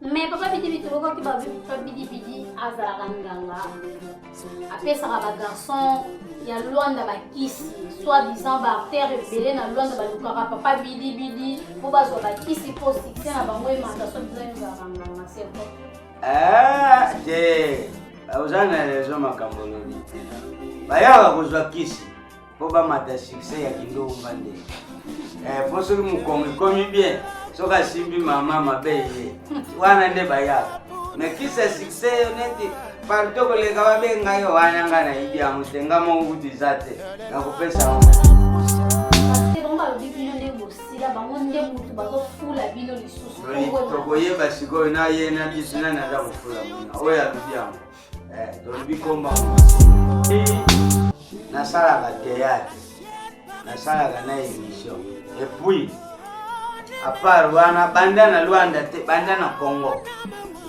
Mais papa Bidibidi, tolokaki ba papa Bidibidi azalaka nganga, apesaka ba garçon ya Luanda bakisi, soit disant ba artère ebele na Luanda balukaka papa Bidibidi mpo bazwa bakisi mpo succès na bango emata, soit disant ezalaka nganga, c'est vrai? Eh, te oza na raison makambo olobi. Bayaka kozwa kisi mpo bamata succès ya kindumba nde eh, mpo soki mokongo ekomi bien, soki asimbi mama mabe ye wana nde bayaka. Mais kisi ya succès yo neti partout koleka babenga yo wana, nga nayebi yango te, nga moko kutu eza te nakopesa yango. Parce que bango balobi bino nde bosila, bango nde mutu bazofula bino lisusu. Tokoyeba sikoyo na ye na biso nani aza kofula muna oyo alobi yango. Eh, tolobi komba nasalaka théâtre, nasalaka na émission et puis à part wana, banda na Lwanda te, banda na Congo,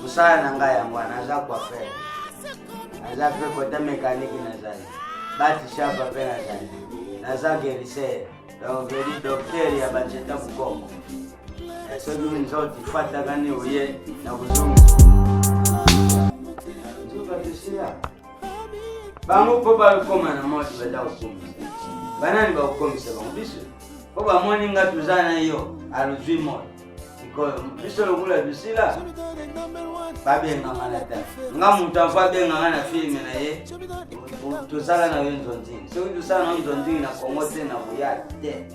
mosala na ngai yango wana. Naza coiffeur, naza mpe kota mécanique, nazali batishapa mpe nazali, naza guérisseur, donc veli docteur ya banzeta bukongo. Eh, soki nzoto ifataka ni oye na kozonga nzoka tosila bango mpo bakoma na moto, baza kokomisa banani? Bakokomisa bango biso mpo bamoni nga toza na yo alozwi moto. Sikoyo biso lokola tosila, babenganga na ta nga moto afo abenganga na film na ye tosala na yo nzonzingi. Soki tosala na yo nzonzingi na Kongo te, na koya te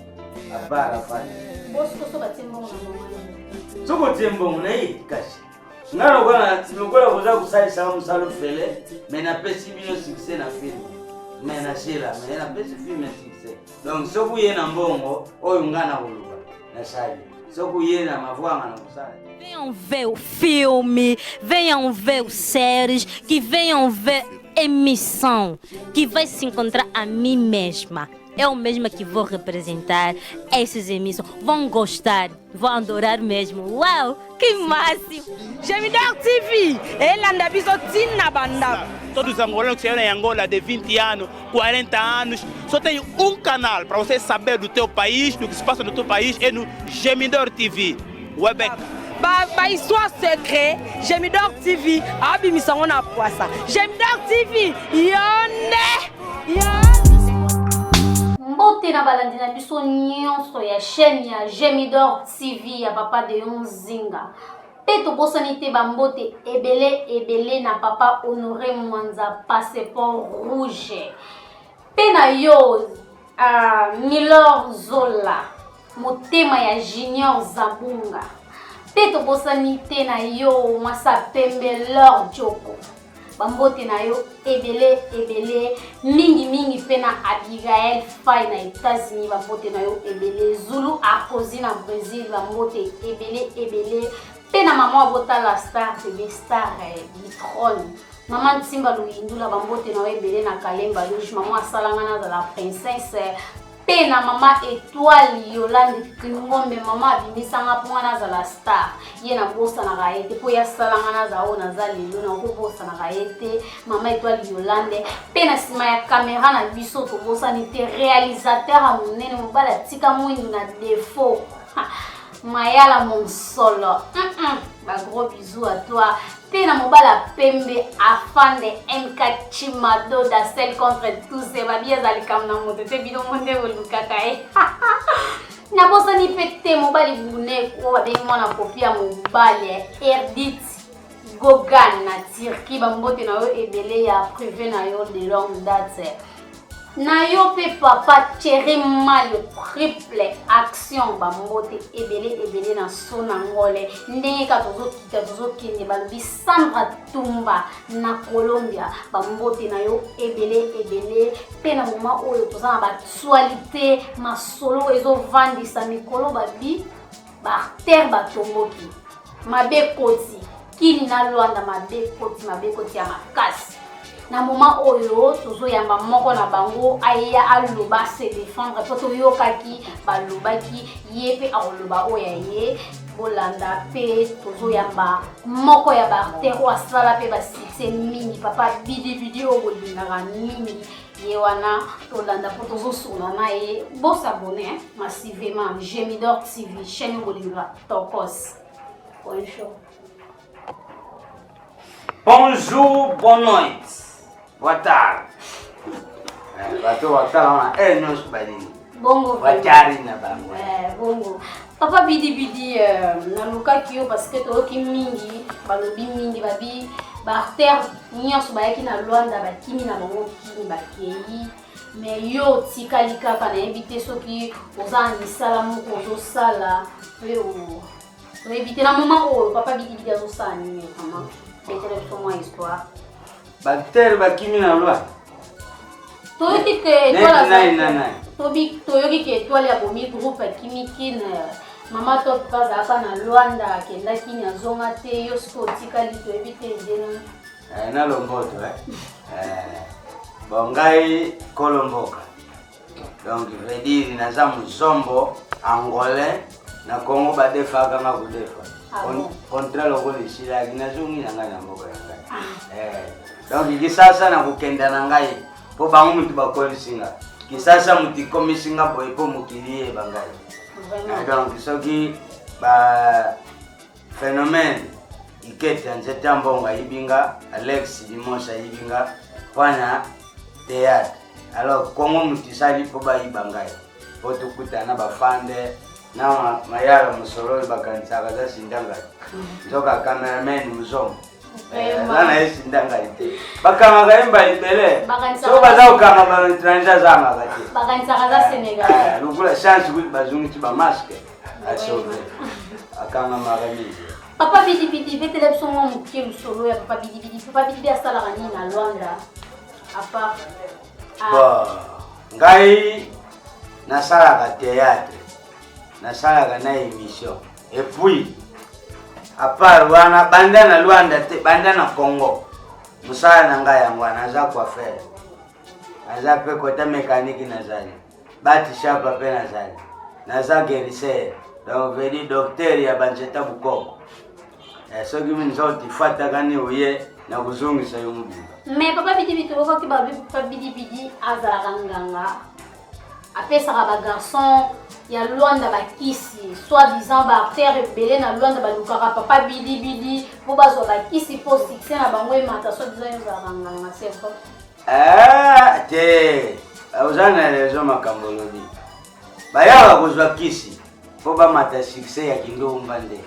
apara fani. Bosikoso batie mbongo na mama. Soki otie mbongo na ye, kasi nga lokola koza kosalisaka mosala ofele, mais napesi bino succès na film, mais nasila, mais napesi film ya succès. Donc soki oye na mbongo oyo nga na koluka nasali, soki oye na mavwanga na kosala. Venham ver o filme, venham ver os séries, que venham ver emissão, que vai se encontrar a mim mesma. Eu mesma que vou representar essas emissões. Vão gostar, vão adorar mesmo. Uau, que máximo! Gemidor TV elanda biso ntina bandako. Todos os angolanos que chegaram em Angola de 20 anos, 40 anos, só tem um canal para você saber do teu país, do que se passa no teu país, é no Gemidor TV. Webek. Ba histoire secret, Gemidor TV abimisa yango na pwasa. Gemidor TV yonde yo. Mbote na balandi na biso nyonso ya chaîne ya Gemidor TV ya papa Deon Nzinga. Mpe tobosani te bambote ebele ebele na papa Honoré Mwanza, passeport rouge, mpe na yo Milor Zola, motema ya Junior Zabunga. Mpe tobosani te na yo mwasa pembe Lor Joko, bambote na yo ebele ebele mingimingi. Mpe na Abigael Fai na États-Unis, bambote na yo ebele. Zulu Arkozi na Brésil, bambote ebele ebele. Mpe na mama botala star bebe star du trône, mama Ntimba Luyindula, bambote na yo ebele na Kalemba Luge, mama asalanga nazala princesse. Mpe na mama Étoile Yolande Kingombe, mama abimisanga mpo nga nazala star, ye nabosanaka ye te mpo ye asalanga nazala oyo naza lelo, nakobosanaka ye te, mama Étoile Yolande. Mpe na nsima ya kamera na biso tobosani te réalisateur ya monene, mobali atika mwindu na défaut, Mayala Monsolo, ba gros bisous à toi. Mpe na mobali ya pembe, afande MK Chimadoda, seul contre tous, babi eza likambo na moto te, bino mo nde bolukaka ye. Nabosani mpe te mobali Buneko, babengi mwana kopi ya mobali ya Erdit Gogan na Turquie, bambote na yo ebele ya privé na yo de longue date. Na yo mpe papa Thierry Malio, triple action, bambote ebele ebele na so na ngole. Ndenge kaka tozokita tozokende, balobi Sandra Tumba na Colombia, bambote na yo ebele ebele. Mpe na moma oyo toza na baactualité, masolo ezovandisa mikolo, babi baartère batomboki mabe koti kini na Lwanda, mabe koti, mabe koti ya makasi. Na moment oyo tozoyamba moko na bango aya aloba, se défendre, mpo toyokaki balobaki ye mpe akoloba oyo ya ye. Bolanda mpe tozoyamba moko ya baartère oyo asala mpe basuccès mingi, papa Bidibidi oyo bolingaka mingi, ye wana tolanda mpo tozosolola na ye. Bosabone massivement Gemidor TV, chaîne oyo bolingaka tokos. Bonjour. Bonjour, bonne nuit. Boa tarde. Eh, bato batala wana eh nyonso balingi. Bongo. Batari na bango. Eh, bongo. Papa Bidi Bidi, euh, nalukaki yo parce que toyoki mingi, balobi mingi, babi ba artères nyonso bayaki na Luanda bakimi na bango kini bakei. Mais yo otikali kaka nayebi te soki oza na misala moko ozosala mpe oyebi te na moment oyo papa Bidi Bidi azosala nini vraiment betela biso mwa histoire. Baacteur bakimi na loi. Toyoki ke étoile tobi toyoki ke étoile ya bomi groupe akimi kin mama top mpe azalaka na Luanda akendaki ni azonga te yo soki otikali toyebi te ndenge. Eh, na lomboto eh. Eh, bon ngai kolo mboka donc veut dire naza muzombo angolais na Congo badefaka nga kodefa Ah bon? Contrat lokola esilaki nazongi na ngai na mboka ya ngai eh, donc Kisasa na kokenda na ngai mpo bango motu bakolisi nga Kisasa motu ekomisi nga boye mpo mokili yeba ngai. Vraiment. Donc soki ba phénomène ikete ya nzete ya mbongo ayibi nga, Alex Limos ayibi nga mpona théâtre, alors Congo motu esali mpo bayiba ngai mpo tokutana na bafande na mayala mosolo oyo bakanisaka aza sinda ngai, nzoka cameraman muzombo aza na ye sinda ngai te, bakangaka ye mbala ebele so baza kokanga ba étranger azangaka te. Bakanisaka aza Sénégal. Lokola chance kuti bazongisi bamasque asauve akangamaka mingi. Papa Bidi Bidi, betela biso mwa moke lisolo ya papa Bidi Bidi. Papa Bidi Bidi asalaka nini na Luanda à part Bon, ngai nasalaka théâtre, nasalaka na émission et puis à part wana banda na Luanda te, banda na Congo mosala na ngai yango wana. Naza coiffeur, naza mpe kota mécanique, nazali bati shapa mpe nazali naza guérisseur, donc vedi docteur ya banzeta bukoko. Eh, soki nzoto ifataka ni oye na kozongisa yo mobimba. Mais papa Bidi Bidi, tolokaki babi papa Bidi Bidi azalaka nganga, apesaka bagarçon ya Luanda bakisi, soit disant baacteur ebele na Luanda balukaka papa Bidi Bidi mpo bazwa bakisi mpo succès na bango emata. Soit disant yo ozalaka nganga, c'est vrai? Eh, te, oza na raison. Makambo olobi, bayaka kozwa kisi mpo bamata succès ya kindomba nde.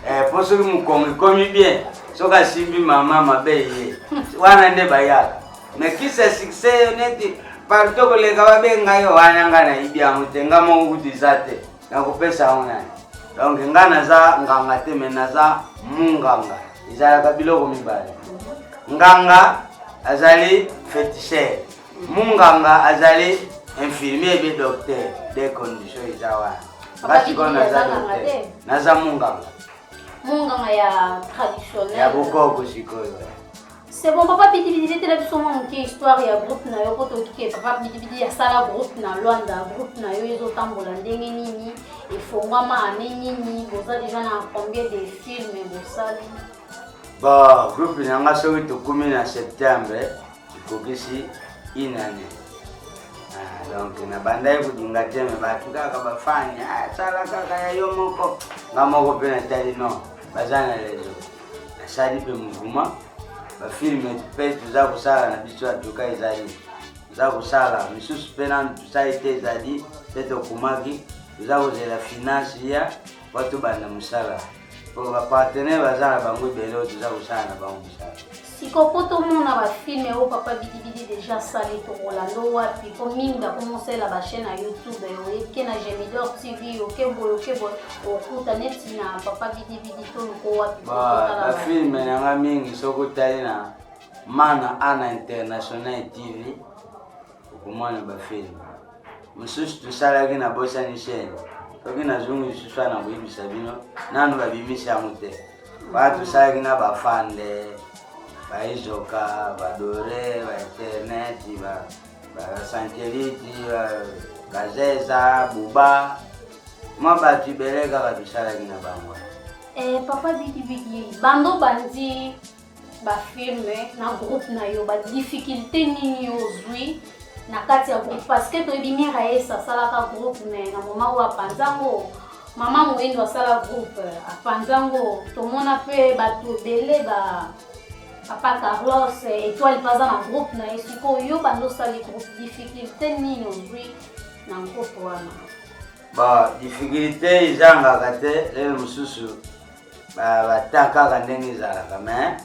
Eh, mpo soki mokongo ekomi bien, soki asimbi mama mabe ye wana nde bayaka. Mais kisi ya succès neti partout koleka babenga yo wana, nga nayibi yango te. Nga moko kutu eza te, nakopesa yango nani? Donc nga naza nganga te, mais naza munganga. Ezalaka biloko mibale: nganga azali féticheur, munganga azali infirmier be docteur. De condition eza wana. Nga sikoyo naza docteur, naza munganga. Munganga ya traditionnel. Ya bokoko sikoyo. C'est bon. Papa Bidi Bidi, betela biso mwa moke histoire ya groupe na yo, po toyoki ke papa Bidi Bidi asala groupe na Luanda. Groupe na yo ezotambola ndenge nini? Efongwama ane nini? Boza déjà na combien de films bosali? Bon, groupe na nga, soki tokómi na septembre ekokisi une année. Ah, donc nabandaki kodinga te, me bato kaka bafani asala kaka ya yo moko. Nga moko mpe natali non, baza na réseau, nasali mpe mouvement. Bafilme mpe toza kosala na biso atuka ezali, toza kosala misusu mpe nanu tosali te, ezali mpe tokumaki, toza kozela finance ya po tobanda mosala, po bapartenaire baza na bango ebele oyo toza kosala na bango mosala. Siko mpo tomona bafilme oyo papa Bidibidi déjà asali, tokolanda wapi? Mpo mingi bakomosalela bachaîne ya YouTube, oyeke na Gemidor TV, oke boye, oke boye, okuta neti na papa Bidibidi. Toluko wapi? Bafilme na nga mingi, soki otali na Mana Ana International TV, okomona bafilme mosusu tosalaki. Na bosani chaîne, soki nazongi lisusu wana koyebisa bino. Nanu babimisi yango te. Wana tosalaki na bafande baizoka, badore, bainternet, basankeliti, bazeza buba, mwa bato ebele kaka tosalaki na bango. Eh, papa Bidibidi, bando bandi bafilme na groupe na yo, badifficulté nini ozwi na kati ya groupe? Parce que toyebi Miraes asalaka groupe, mais na moment oyo apanzango. Mama Moyindo asala groupe apanza yango, tomona mpe bato ebele ba Papa Carlos Etoile mpe aza na groupe na ye. Sikoyo yo banda osali groupe, difficulté nini ozwi na groupe wana? Ba difficulté ezangaka te, lelo mosusu ba temps kaka ndenge ezalaka, mais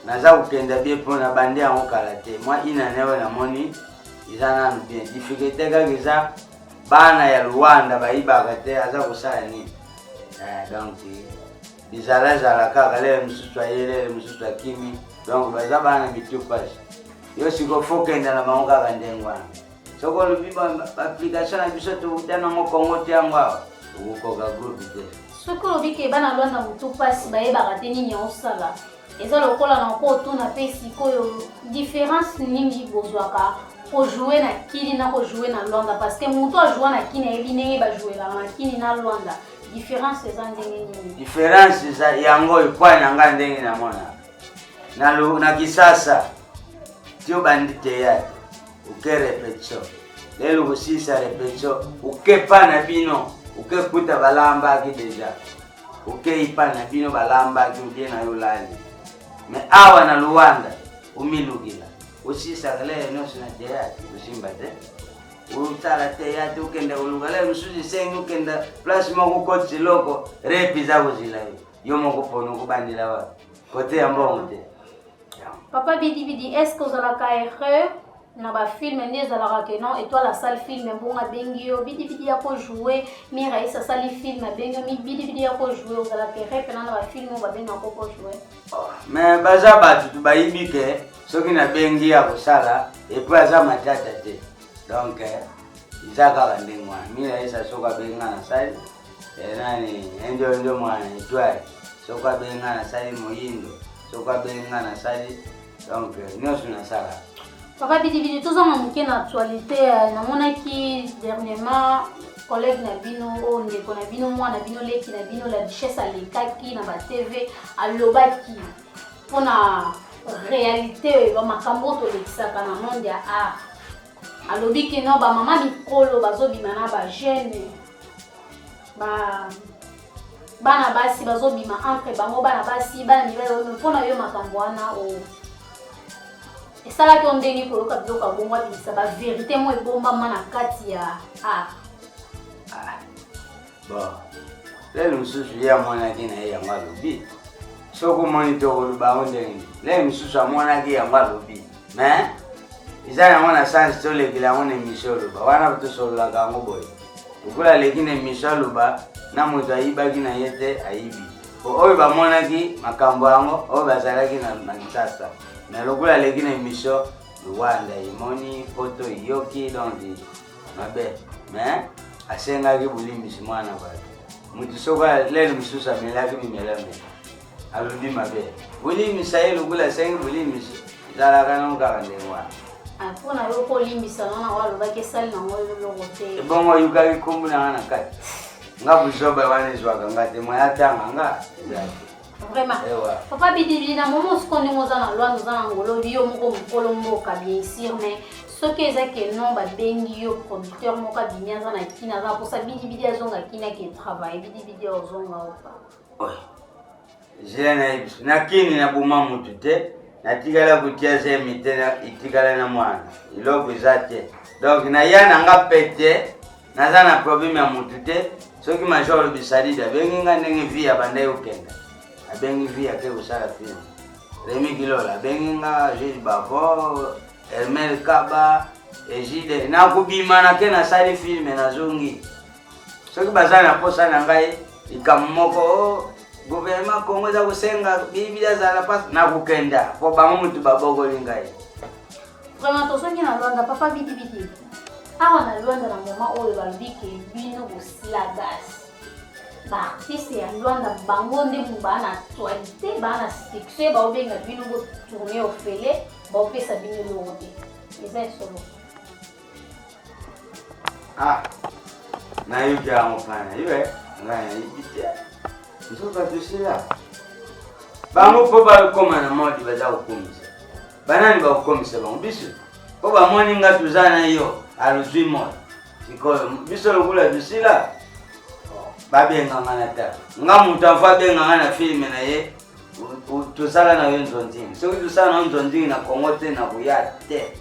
naza kokenda bien mpo na bandi yango kala te, mwa inane oyo namoni eza nanu bien. Difficulté kaka eza bana ya Luanda bayibaka te, aza kosala nini? Donc bizalazala kaka, lele mosusu aye, lele mosusu akimi, donc baza bana mitu pasi. Yo sikoyo faut kenda na bango kaka ndenge wana. Soki olobi baapplication na biso touta nango Kongo te, yango awa okokoka groupe te. Soki olobi ke bana Lwanda motu mpasi, bayebaka te nini osala, eza lokola na kotuna mpe sikoyo différence nini bozwaka kojouer na Kini na kojouer na Lwanda? Parce que moto ajoua na Kini ayebi ndenge bajouelaka na Kini na Lwanda, différence eza ndenge nini? Différence eza yango epai na ngai, ndenge namona na Kisasa, ti obandi théâtre, oke répétition, lelo kosilisa répétition, oke pa na bino, oke kuta balambaki déjà, okei pa na bino balambaki, olie na yo, olali. Mais awa na Luanda, omilukila, osilisaka lelo nyonso na théâtre, osimba te, osala théâtre, okenda koluka lelo mosusu, esengi okenda place moko, okotisa eloko, rep eza kozila yo, yo moko pona okobandela wapi kote ya mbongo te. Papa Bidibidi, est ce que ozalaka erreur na bafilm nde ezalaka ke non, Étoile asali film, mbongo abengi yo, Bidibidi ya kojouer, Miraïs asali film, abengi yo, Bidibidi ya kojouer? Ozalaka erreur mpena na bafilm oyo babengaka kojouer? Mais baza bato bayibi ke soki nabengi ya kosala, et puis aza matata te, donc eza kaka ndenge wana. Miraïs soki abengi nga, nasali. Nani enjo mwana Étoile soki abengi nga, nasali. Moyindo soki abengi nga, nasali. Donc nyonso nasala. Papa Bidibidi, tozanga moke na actualité. Namonaki dernièrement collègue na bino oyo, ndeko na bino, mwana bino, leki na bino, la Duchesse, alekaki na batv, alobaki mpona réalité bamakambo oyo tolekisaka na monde ya art. Alobi ke no, bamama mikolo bazobima na bajeune, ba bana basi bazobima entre bango, bana basi, bana mibali. Mpona yo, makambo wana o esalaki yo ndenge koyoka biloko ya bongo, abimisa bavérité mo ebombama na kati ya art? Bon, lelo mosusu ye amonaki na ye yango, alobi. Soki omoni tokoloba yango ndenge nini? Lelo mosusu amonaki yango, alobi, mais eza yango na sens tolekela yango na émission. Oloba wana, tosololaka yango boye, lokola aleki na émission, aloba na moto ayibaki na ye te, ayibi po oyo bamonaki makambo yango oyo bazalaki na Kisasa. Mais lokola aleki na émission, Rwanda emoni, poto eyoki, donc mabe. Mais asengaki bolimbisi mwana bato, motu soki lelo mosusu amelaki bimelamela, alobi mabe, bolimbisa ye. Lokola asengi bolimbisi, ezalaka nango kaka ndenge wana. Mpona yo, kolimbisa wana oyo alobaki esali nango eloko te? Ebongo oyukaki nkombo nanga na kati nga, buzoba wana ezwaka nga te, moya tanga nga eza te. Vraiment. Ewa. Papa Bidibidi, na momo siko ndenge oza na Lwanda, oza na Ngolo, yo moko mokolo mboka, bien sûr, mais soki eza ke non, babengi yo, producteur moko abimi, aza na Kini, aza na mposa Bidibidi azonga Kini, ake travaille, Bidibidi ozonga opa? Oy. Zela, nayebi biso na Kini naboma mutu te, natikala kotia zemi te, etikala na mwana, eloko eza te. Donc naya na nga pete, naza na problème ya mutu te. Soki major Bisalidi abengi nga, ndenge vie abandaki kokenda, abengi vie ake kosala film, Remi Kilola abengi nga, Juge Bavo, Hermel Kaba, Egide, nakobima, nake nasali film, nazongi. Soki baza na posa na ngai, likambo moko o gouvernement Congo eza kosenga bibi azala mpasi, nakokenda mpo bango motu babokoli ngai. Vraiment, tozongi na Lwanda. Papa Bidibidi, awa na Lwanda, na moment oyo balobi ke bino bosila gaz, baartiste ya Lwanda bango nde baa na actualité, baa na succès, baobenga bino botourne ofele, baopesa bino eloko te, eza esolo? Ah, nayoki yango pana yo, ngai nayebi te. Nzoka tosila bango mpo bakóma na mode, baza kokomisa banani, bakokomisa bango biso mpo bamoni nga toza na yo, alozwi mode. Sikoyo biso lokola tosila. Babenga nga na tala nga moto anfo abenga nga na filme na ye tosala na yo nzonzingi soki tosala na yo nzonzingi na kongo te na koya te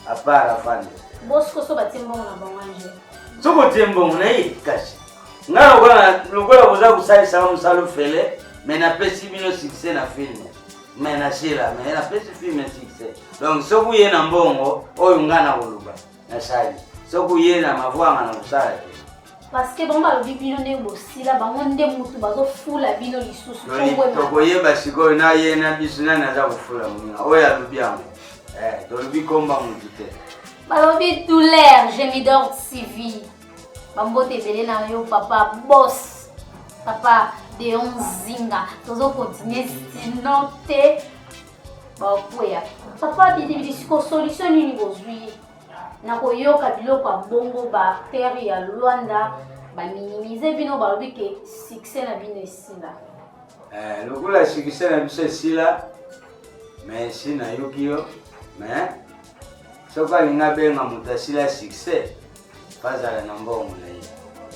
apart afande bosco so batie mbongo na bango ange soki otie mbongo na ye kasi nga lokola lokola boza kosalisa mosala ofele me napesi bino succès na filme me nasila me napesi filme succès donc soki oye na mbongo oyo nga nakoloba nasali soki oye na mavwanga na kosala te parce que bango balobi bino nde bosila bango nde mutu bazofula bino lisusu tokoyeba sikoyo na ye na biso nani aza kofula moninga oyo alobi yango eh, tolobi komba mutu te balobi douleur gemidor tv bambote ebele na yo papa boss papa deon zinga tozokontinue sinon te bakweya papa bidibidi siko solution nini bozwi na koyoka biloko ya bongo ba acteur ya Luanda ba minimiser bino balobi ke succès na bino esila eh, lokola succès na biso esila mais si nayoki yo mais soki alingi abenga moto asila succès bazala na mbongo na ye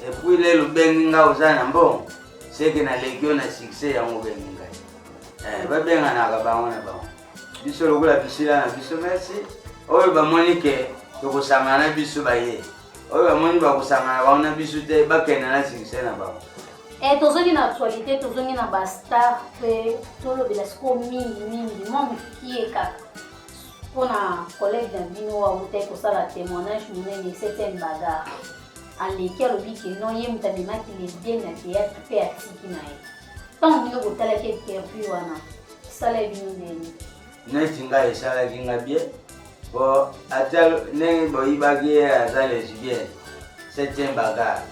epuis lelo obengi nga oza na mbongo seke naleki yo na succès yango obengi ngai eh, babenganaka bango na bango biso lokola tosila na biso merci oyo bamoni ke tokosangana na biso baye oyo bamoni bakosangana bango na biso te bakenda na succès na bango Eh, tozongi na actualité tozongi na bastar mpe tolobela sikoyo mingi mingi mwa mokie kaka mpona collègue na bino awutaki kosala témoignage monene septième bagarre aleki alobi ke non ye moto amemaki lesbienne na théâtre mpe atiki na ye ntango bino botalaki interview wana esala bino ndenge neti ngai esalaki nga bien po ata ndenge boyibaki ye aza lesbienne septième bagarre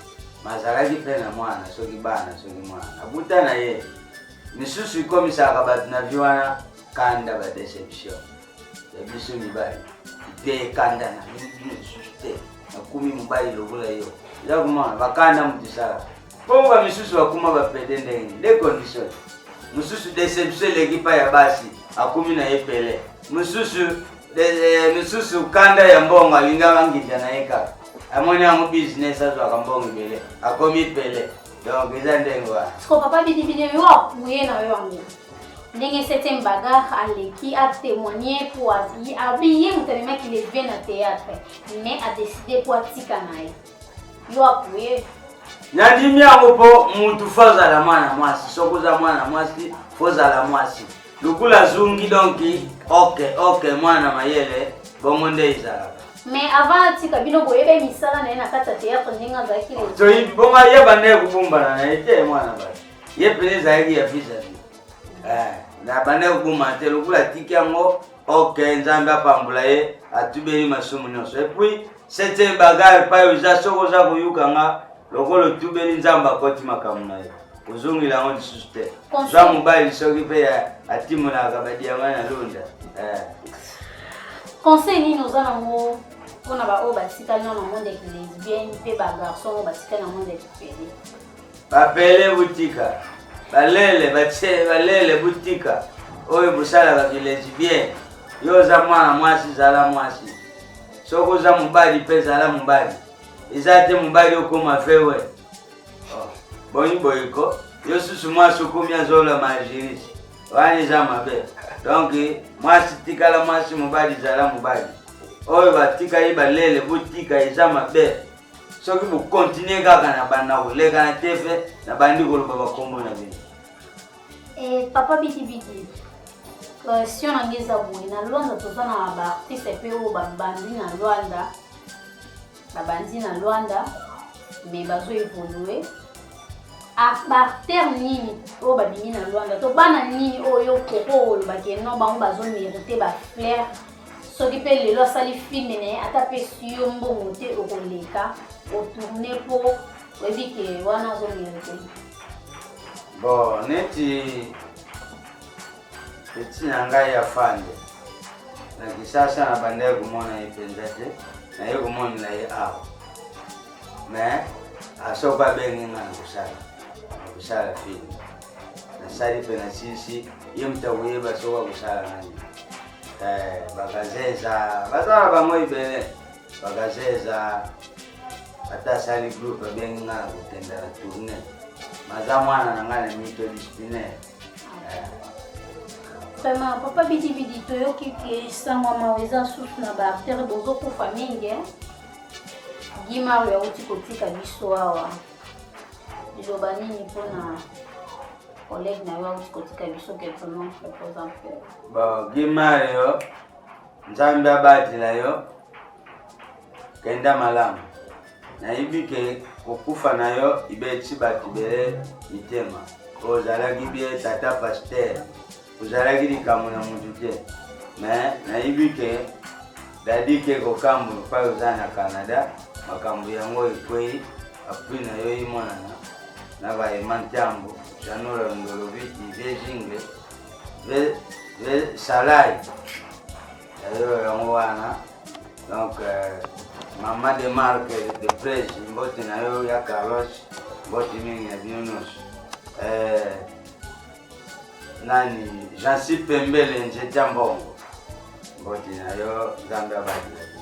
mazalaki mpe na mwana soki bana soki mwana abuta na ye misusu ekomisaka bato na vi wana kanda ba deception ya biso mibali te kanda na bino lisusu te nakumi mobali lokola yo eza komona bakanda moto esalaka Bongo ba misusu bakoma ba pede ndenge nde condition mosusu deception eleki pa ya basi akomi na ye pele mosusu eh, mosusu kanda ya mbongo alingaka nginda na ye kaka amoni yango business azwaka mbongo ebele akomi pele donc eza ndenge wana siko papa bidibidi yo apuye na yo yango ndenge septième bagarre aleki atémoigne po abi ye moto amemaki lesbien na théâtre mais adécide po atika na ye yo apuye nandimi yango mpo mutu fo azala mwana mwasi soki oza mwana mwasi fo ozala mwasi lokola azungi donki ok ok mwana mayele bongo nde ezalaka mais avant atika bino boyebe misala na ye na kati ya théâtre ndenge azalaki toyebi bongo ayeba nde kobumbana na ye te mwana bato ye mpenza ezalaki ya vis-à-vis eh, na banda koboma te lokola atiki yango ok nzambe apambola ye atubeli masumu nyonso epuis septième bagarre epai oza soki oza koyoka nga lokola otubeli nzambe akoti makambo na ye kozongela yango lisusu te zwa mobali soki mpe atimonaka badiama na lunda eh. Conseil nini oza nango mpona baoyo batikali nano na monde ya kilesbienne mpe bagarçon oyo batikali na monde ya kipele? Bapele butika balele batie balele butika oyo bosalaka kilesbienne yo oza mwana mwasi zala mwasi soki oza mobali mpe zala mobali eza te mobali okoma vewe oh, boni boyeko yo susu mwasi okomi azola margirisi wana eza mabe donk mwasi tikala mwasi mobali zala mobali oyo batikali balele botika eza mabe soki bokontinue kaka na banda koleka na tv nabandi koloba bakombo na bino Eh, papa bidibidi question na ngai eza boye na lwanda toza na baartiste mpe oyo babandi na lwanda babandi na lwanda mais bazo évolue baartere nini oyo babimi na lwanda to bana nini oyo koko olobaki no bango bazo mérite bafleur soki mpe lelo asali filme na ye ata mpe yo mbongo te okoleka otourne mpo oyebi ke wana azo mérite Bon, neti petit na ngai ya fande na Kinshasa na bandaki komona ye mpenza te, naye komonela ye awa mais asoko abengi nga na kosala na kosala film nasali mpe nasilisi ye moto akoyeba soki akosala nani eh, bakazeza baza na bango ebele bakazeza ata asali groupe abengi nga na kokenda na tourne. Aza mwana na ngai na multidisciplinaire. Vraiment, papa bidibidi toyoki ke sango mawa eza susu na baartere bozokufa mingi eh? Guy Mario auti kotika biso awa, liloba nini mpona collègue na yo auti kotika biso? Que ton nom repose en paix. Bon, Guy Mario, Nzambe abatela yo, kenda malamu. Nayebi ke kokufa na yo ibeti bato ebele mitema. Ozalaki bie tata pasteur, ozalaki likambo na mutu te, mais nayebi ke dadi ke kokambo epai oza na Canada, makambo yango ekwei apui na yo imonana na baema ntambo Janola Ndoloviti ve jingle ve ve salai yayo yango wana. Donc mama de marque de presse, mbote na yo ya Carlos, mbote mingi na bino nyonso. Nani Jansi Pembele nzete ya mbongo, mbote na yo, Nzambe abatela bino.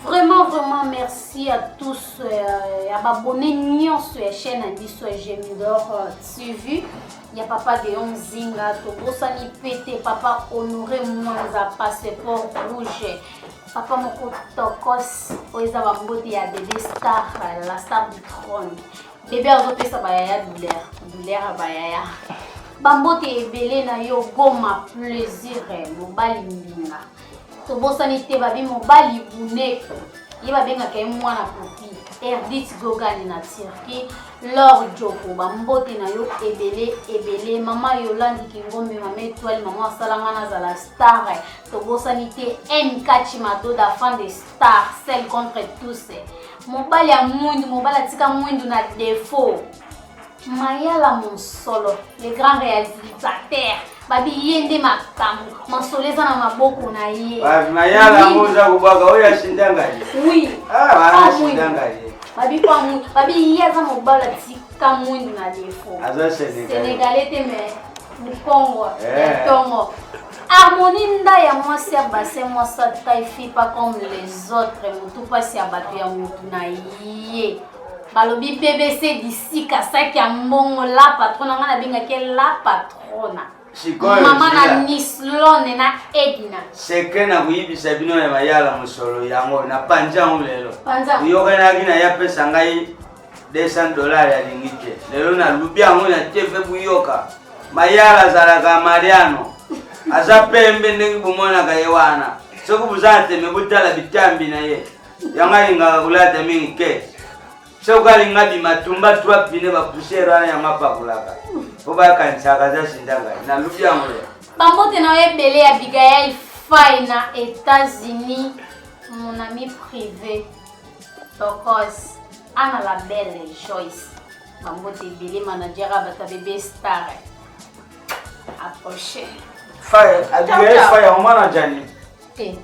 Vraiment, vraiment, merci à tous ya baabonnés nyonso ya chaîne na biso ya Gemidor TV ya papa Deon Zinga. Tobosani pe te papa Honoré Mwanza, passeport rouge, papa moko tokos oyo eza bambote ya bébé star, la star du trône. Bébé azopesa bayaya douleur, douleur ya bayaya. Bambote ebele na yo Goma Plaisir, mobali mbinga. Tobosani te babi mobali buneko, ye babengaka ye mwana popi Erdit Gogani na Turquie, Lor Joko, bambote na yo ebele ebele. Mama Yolandi Kingombe, mama Étoile, mama asalanga nazala star. Tobosani te MK Chimadoda, fan de star, seul contre tous, mobali ya mwindu, mobali atika mwindu na défaut. Mayala Monsolo, le grand réalisateur, babi ye nde makambo masolo eza na maboko na ye. Mayala yango oza kobwaka oyo asinda ngai. Oui. Ah, wana asinda ngai. Babi pa mwindu, babi ye aza mobali atika mwindu na défaut. Aza Sénégalais. Sénégalais te, mais mokongo ya ntongo. Harmonie nda ya mwasi ya bassin, mwasi taille fille pas comme les autres, motu mpasi ya bato ya motu na ye. Balobi BBC disika saki ya mbongo, la patrona, ngai nabengaki la patrona. Sikoyo mama na zela. Nislone na Edina. Secret na koyibisa bino ya Mayala mosolo yango na panzi yango lelo. Panza. Oyokanaki na ye apesa ngai 200 dollars, alingi te. Lelo nalubi yango na TV buyoka. Mayala azalaka Mariano, aza pembe ndenge bomonaka ye wana. Soki boza na teme, botala bitambi na ye. Yango alingaka kolata mingi ke soki alinga bima tumba trois pine bapoussière wana, yango apakolaka mpo bakanisaka aza sinda. Ngai nalubi yango lelo. Bambote na yo ebele ya Abigail Fai na États-Unis, mon ami privé Tokos, Ana la belle Joyce, bambote ebele, manager ya bato ya bebe star approche. Fai, Abigail Fai yango mwana jani. Te.